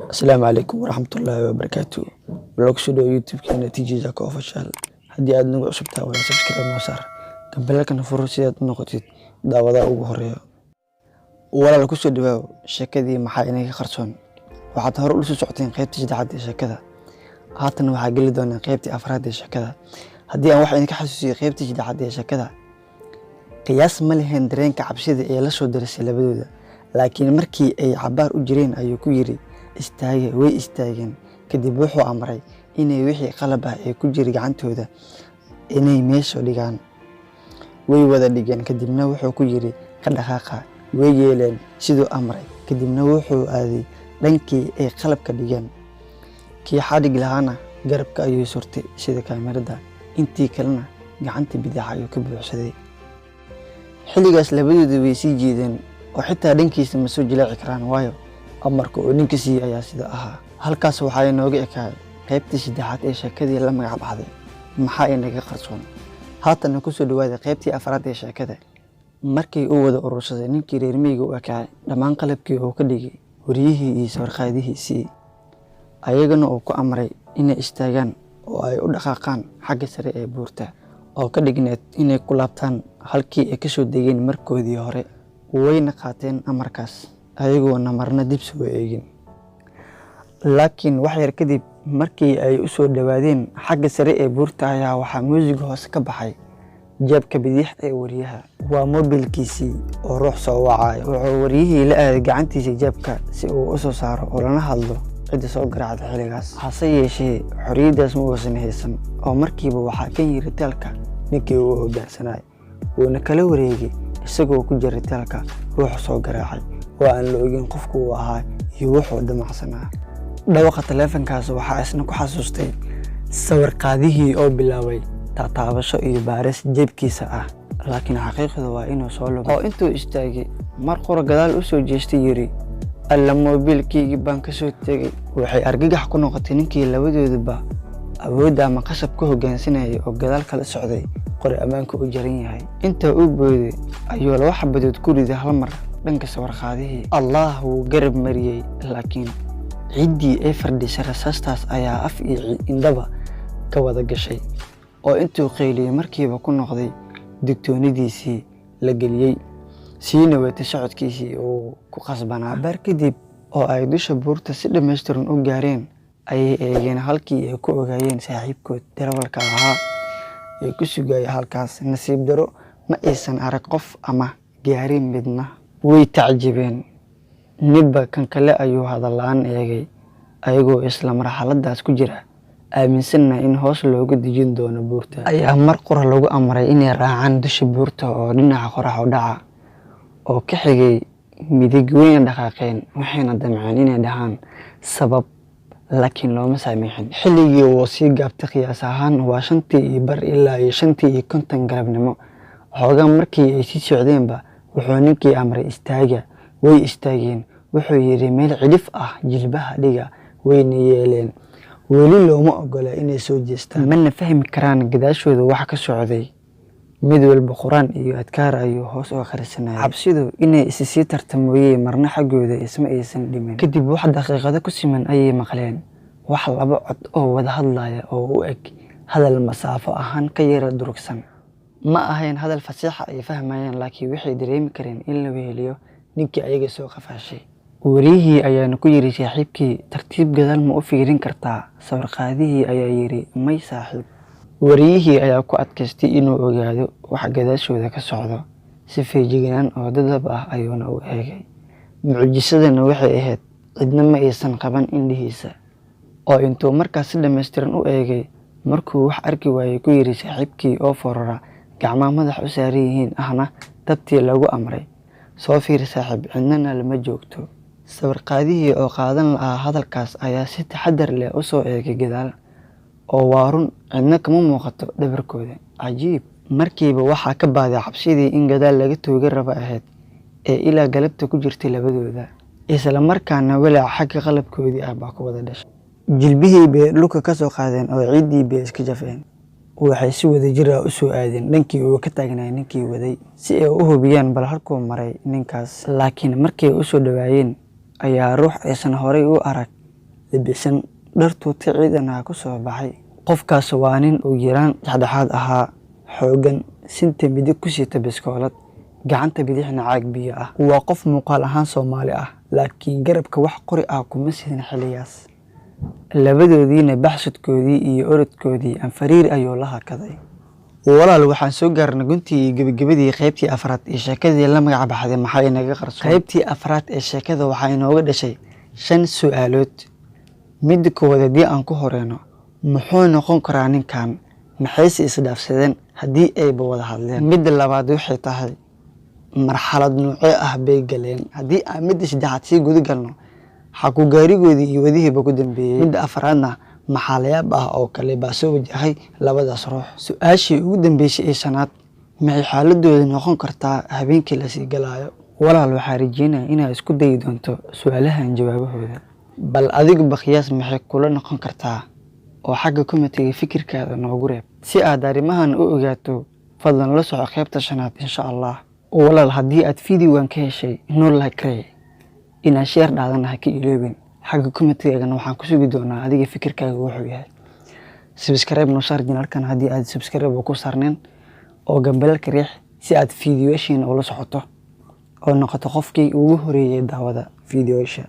Asalaamu calaykum waraxmatullaahi wabarakaatu. Walaal, kusoo dhawo YouTube-keena TJ Zako Official. Haddii aad nagu cusub tahay, walaal, subscribe noo saar, gambaleelkana furo si aad u noqotid daawadaha ugu horeeya. Walaal, kusoo dhawaaw sheekadii Maxaa Inaga Qarsoon. Waxaad hore ula soo socoteen qaybtii saddexaad ee sheekada, haatan waxaa geli doonaa qaybtii afraad ee sheekada. Haddii aan wax idinka xasuusiyo qaybtii saddexaad ee sheekada, qiyaas ma leheen dareenka cabsida ee la soo darisay labadooda, laakiin markii ay cabaar u jireen ayuu ku yidhi, "Istaage." Way istaageen. Kadib wuxuu amray inay wixii qalab ah ee ku jira gacantooda inay meesha dhigaan. Way wada dhigeen. Kadibna wuxuu ku yidhi, "Ka dhaqaaqa." Way yeeleen siduu amray. Kadibna wuxuu aaday dhankii ay qalabka dhigeen. Kii xadhig lahaana garabka ayuu surtay sida kaamirada, intii kalena gacanta bidix ayuu ka buuxsaday. Xilligaas labadooda way sii jeedeen oo xitaa dhankiisa ma soo jilaaci karaan, waayo amarka uu ninka siiyey ayaa sida ahaa. Halkaas waxaa inooga ekaay qaybtii saddexaad ee sheekadii la magac baxday Maxaa Inaga Qarsoon. Haatanna kusoo dhawaaday qaybtii afraad ee sheekada. Markii uu wada urursaday ninkii reer miyiga u ekaay dhammaan qalabkii uu ka dhigay wariyihii iyo sawirqaadihiisii, ayagana uu ku amray inay istaagaan oo ay u dhaqaaqaan xagga sare ee buurta, oo ka dhigneed inay ku laabtaan halkii ay kasoo degeen markoodii hore, wayna qaateen amarkaas ayagoona marna dib soo eegin. Laakiin wax yar kadib markii ay u soo dhowaadeen xagga sare ee buurta ayaa waxaa muusiga hoose ka baxay jeebka bidix ee wariyaha. Waa moobilkiisii oo ruux soo wacayo. Wuxuu wariyihii la aaday gacantiisa jeebka si uu u soo saaro oo lana hadlo cidda soo garaacda xilligaas. Hase yeeshee xorriyaddaas ma uusan haysan, oo markiiba waxaa ka yiri taalka ninkii uu hoggaansanay, wuuna kala wareegay isagoo ku jira taalka ruuxa soo garaacay oo aan la ogeyn qofku uu ahaa iyo wuxuu damacsanaa. Dhawaqa taleefankaas waxaa isna ku xasuustay sawir qaadihii oo bilaabay taataabasho iyo baaris jeebkiisa ah, laakiin xaqiiqdu waa inuu soo lumay, oo intuu istaagay mar qura gadaal u soo jeestay yiri, "Alla, moobilkaygii baan ka soo tegay." Waxay argagax ku noqotay ninkii labadooduba awoodda ama qasab ku hoggaansanayay oo gadaal kala socday, qori ammaanka u jaran yahay. Inta uu booday ayuu laba xabadood ku riday hal mar dhanka sawirqaadihii. Allah wuu garab mariyey, laakiin ciddii ay fadhisay rasaastaas ayaa af iyo indhaba ka wada gashay, oo intuu qayliyey markiiba ku noqday digtoonidiisii la geliyey, siina watay socodkiisii uu ku qasbanaa. Cabaar kadib oo ay dusha buurta si dhammaystiran u gaareen ayay eegeen halkii ay ku ogaayeen saaxiibkood darawalka ahaa ee ku sugayay halkaas. Nasiib daro, ma aysan arag qof ama gaari midna. Way tacjibeen. Midba kan kale ayuu hadal la'aan eegay, ayagoo isla marxaladaas ku jira, aaminsanna in hoos looga dejin doono buurta, ayaa mar qura lagu amray inay raacaan dusha buurta oo dhinaca qorax u dhaca oo ka xigay midig. Wayna dhaqaaqeen, waxayna damceen inay dhahaan sabab, laakiin looma saamixin. Xilligii wuu sii gaabtay, qiyaas ahaan waa 5:30 ilaa iyo 5:50 galabnimo. Xoogaa markii ay sii socdeenba wuxuu ninkii amray, "Istaaga." Way istaageen. Wuxuu yidhi, "Meel cidhif ah jilbaha dhiga." Wayna yeeleen. Weli looma ogola inay soo jeestaan, mana fahmi karaan gadaashooda wax ka socday. Mid walba Qur-aan iyo adkaar ayuu hoos u akhrisanayay. Cabsidu inay isi sii tartamooyey marna xaggooda isma aysan dhimin. Kadib wax daqiiqado ku siman ayay maqleen wax laba cod oo wada hadlaya oo u eg hadal masaafo ahaan ka yara durugsan. Ma ahayn hadal fasiixa ay fahmayaan, laakiin waxay dareemi kareen in la weheliyo ninkii ayaga soo qafaashay. Wariyihii ayaana ku yidhi saaxiibkii, "Tartiib gadaal ma u fiirin kartaa?" Sawirqaadihii ayaa yidhi, "May, saaxiib." Wariyihii ayaa ku adkaystay inuu ogaado waxa gadaashooda ka socdo. Si feejignaan oo dadab ah ayuuna u eegay. Mucjisadana waxay ahayd cidna ma aysan qaban indhihiisa, oo intuu markaas si dhammaystiran u eegay, markuu wax arki waayey ku yidhi saaxiibkii oo forora, gacmaha madax u saaran yihiin, ahna dabtii lagu amray, "Soo fiiri, saaxiib, cidnana lama joogto." Sawirqaadihii oo qaadan lahaa hadalkaas ayaa si taxadar leh u soo eegay gadaal, oo waa run, cidna kama muuqato dhabarkooda. Cajiib! Markiiba waxaa ka baaday cabsidii in gadaal laga tooga raba ahayd ee ilaa galabta ku jirtay labadooda, isla markaana walaac xagga qalabkoodii ah baa ku wada dhashay. Jilbihii bay dhulka ka soo qaadeen oo ciiddii bay iska jafeen. Waxay si wadajir ah u soo aadeen dhankii uu ka taagnaa ninkii waday si ay u hubiyaan bal halkuu maray ninkaas. Laakiin markay u soo dhawaayeen ayaa ruux aysan horay u arag Labisan dhar tuute ciidan ah ku soo baxay. Qofkaas waa nin ugu yaraan dhexdhexaad ahaa, xooggan, sinta midig ku sita biskoolad, gacanta bidixna caag biyo ah. Waa qof muuqaal ahaan Soomaali ah, laakiin garabka wax qori ah kuma sidan xilligaas. Labadoodiina baxsadkoodii iyo orodkoodii anfariir ayuu la hakaday. Walaal, waxaan soo gaarnay guntii iyo gebagabadii qaybtii afraad ee sheekadii la magac baxday "Maxaa Inaga Qarsoon?" Qaybtii afraad ee sheekada waxaa inooga dhashay shan su'aalood. Midda koowaad haddii aan ku horeyno, muxuu noqon karaa ninkan? Maxayse isdhaafsadeen haddii ayba wada hadleen? Midda labaad waxay tahay, marxalad noocee ah bay galeen? Haddii aan midda saddexaad sii guda galno, xaku gaarigoodii iyo wadihiiba ku dambeeyey? Midda afraadna, maxaa layaab ah oo kale baa soo wajahay labadaas ruux? Su-aashii ugu dambeysay ee shanaad, maxay xaaladooda noqon kartaa habeenkii lasii galaayo? Walaal, waxaa rajeynaya inaad isku dayi doonto su-aalahan jawaabahooda. Bal adiguba qiyaas, maxay kula noqon kartaa? Oo xagga comment-iga fikirkaada noogu reeb. Si aad arrimahan u ogaato, fadlan la soco qaybta shanaad, insha Allah. Walaal, haddii aad videogan ka heshay, noo like ree, inaad share dhaadana ha ka iloobin. Xagga comment-igaagana waxaan ku sugi doonaa adiga fikirkaaga wuxuu yahay. Subscribe noo saar channel-kan haddii aad subscribe ku saarneen, oo gambalelka riix si aad fiidiyoashiina ula socoto oo noqoto qofkii ugu horeeyay daawada fiidiyoasha.